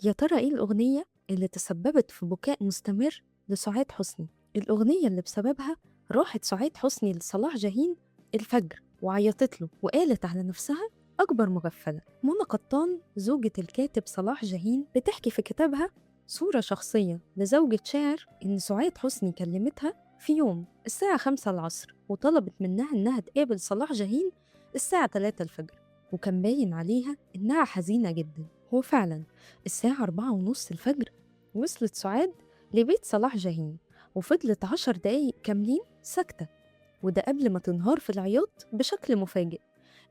يا ترى إيه الأغنية اللي تسببت في بكاء مستمر لسعاد حسني؟ الأغنية اللي بسببها راحت سعاد حسني لصلاح جاهين الفجر وعيطت له وقالت على نفسها أكبر مغفلة. منى قطان زوجة الكاتب صلاح جاهين بتحكي في كتابها صورة شخصية لزوجة شاعر إن سعاد حسني كلمتها في يوم الساعة 5 العصر وطلبت منها إنها تقابل صلاح جاهين الساعة 3 الفجر، وكان باين عليها إنها حزينة جدا. وفعلا الساعة 4:30 الفجر وصلت سعاد لبيت صلاح جاهين وفضلت 10 دقايق كاملين ساكتة، وده قبل ما تنهار في العياط بشكل مفاجئ.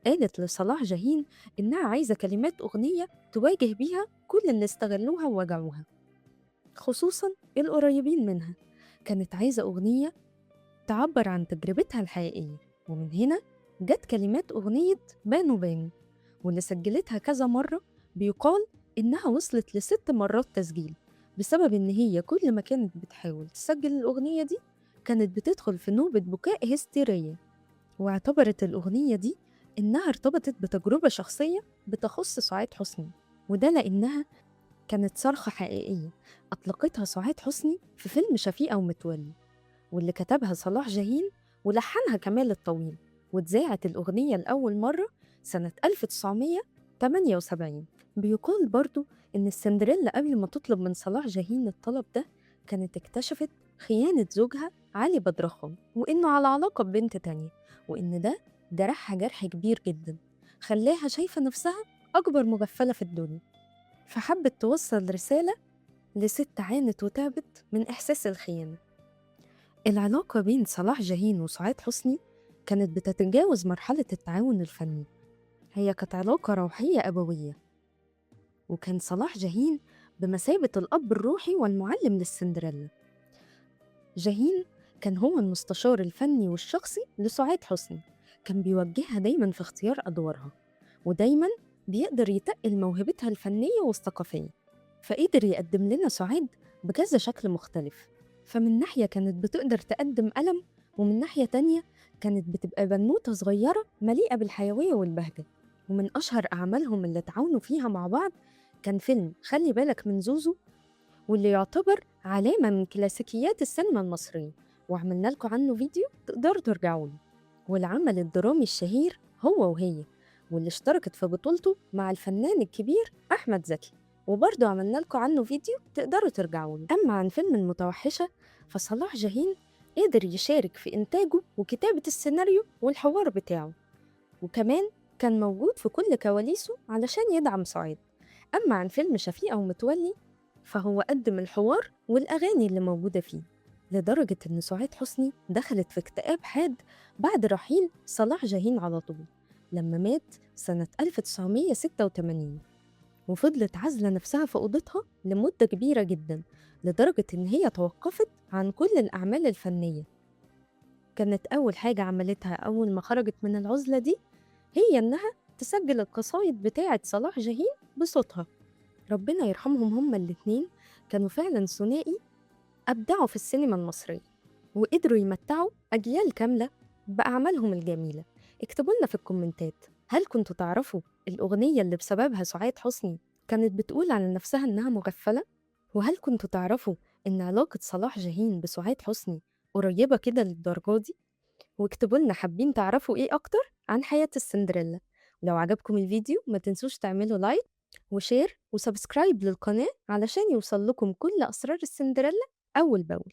قالت لصلاح جاهين إنها عايزة كلمات أغنية تواجه بيها كل اللي استغلوها ووجعوها، خصوصاً القريبين منها. كانت عايزة أغنية تعبر عن تجربتها الحقيقية، ومن هنا جت كلمات أغنية بانو بانو، واللي سجلتها كذا مرة. بيقال إنها وصلت ل6 مرات تسجيل، بسبب إن هي كل ما كانت بتحاول تسجل الأغنية دي كانت بتدخل في نوبة بكاء هستيرية. واعتبرت الأغنية دي إنها ارتبطت بتجربة شخصية بتخص سعاد حسني، وده لأنها كانت صرخة حقيقية أطلقتها سعاد حسني في فيلم شفيقة ومتولي، واللي كتبها صلاح جاهين ولحنها كمال الطويل، واتذاعت الأغنية لأول مرة سنة 1978. بيقال برضو إن السندريلا قبل ما تطلب من صلاح جاهين الطلب ده كانت اكتشفت خيانة زوجها علي بدرخان، وإنه على علاقة ببنت تانية، وإن ده جرحها جرح كبير جدا خلاها شايفة نفسها أكبر مغفلة في الدنيا. فحبت توصل رسالة لست عانت وتعبت من إحساس الخيانة. العلاقة بين صلاح جاهين وسعاد حسني كانت بتتجاوز مرحلة التعاون الفني، هي كانت علاقة روحية أبوية، وكان صلاح جاهين بمثابة الأب الروحي والمعلم للسندريلا. جاهين كان هو المستشار الفني والشخصي لسعاد حسني، كان بيوجهها دايماً في اختيار أدوارها، ودايماً بيقدر يتقل موهبتها الفنية والثقافية، فقدر يقدم لنا سعاد بكذا شكل مختلف. فمن ناحية كانت بتقدر تقدم ألم، ومن ناحية تانية كانت بتبقى بنوتة صغيرة مليئة بالحيوية والبهجة. ومن أشهر أعمالهم اللي تعاونوا فيها مع بعض كان فيلم خلي بالك من زوزو، واللي يعتبر علامة من كلاسيكيات السينما المصرية، وعملنا لكم عنه فيديو تقدروا ترجعوا له. والعمل الدرامي الشهير هو وهي، واللي اشتركت في بطولته مع الفنان الكبير أحمد زكي، وبرضه عملنا لكم عنه فيديو تقدروا ترجعوا له. أما عن فيلم المتوحشة فصلاح جاهين قدر يشارك في إنتاجه وكتابة السيناريو والحوار بتاعه، وكمان كان موجود في كل كواليسه علشان يدعم سعاد. أما عن فيلم شفيقة ومتولي فهو قدم الحوار والأغاني اللي موجودة فيه، لدرجة إن سعاد حسني دخلت في اكتئاب حاد بعد رحيل صلاح جاهين على طول لما مات سنة 1986، وفضلت عازلة نفسها في أوضتها لمدة كبيرة جدا، لدرجة إن هي توقفت عن كل الأعمال الفنية. كانت أول حاجة عملتها أول ما خرجت من العزلة دي هي إنها تسجل القصايد بتاعة صلاح جاهين بصوتها. ربنا يرحمهم هما الاتنين، كانوا فعلا ثنائي أبدعوا في السينما المصرية وقدروا يمتعوا أجيال كاملة بأعمالهم الجميلة. اكتبوا لنا في الكومنتات، هل كنتوا تعرفوا الأغنية اللي بسببها سعاد حسني كانت بتقول على نفسها إنها مغفلة؟ وهل كنتوا تعرفوا إن علاقة صلاح جاهين بسعاد حسني قريبة كده للدرجة دي؟ واكتبوا لنا حابين تعرفوا إيه أكتر عن حياة السندريلا. ولو عجبكم الفيديو ما تنسوش تعملوا like و share و subscribe للقناة علشان يوصل لكم كل أسرار السندريلا أول بأول.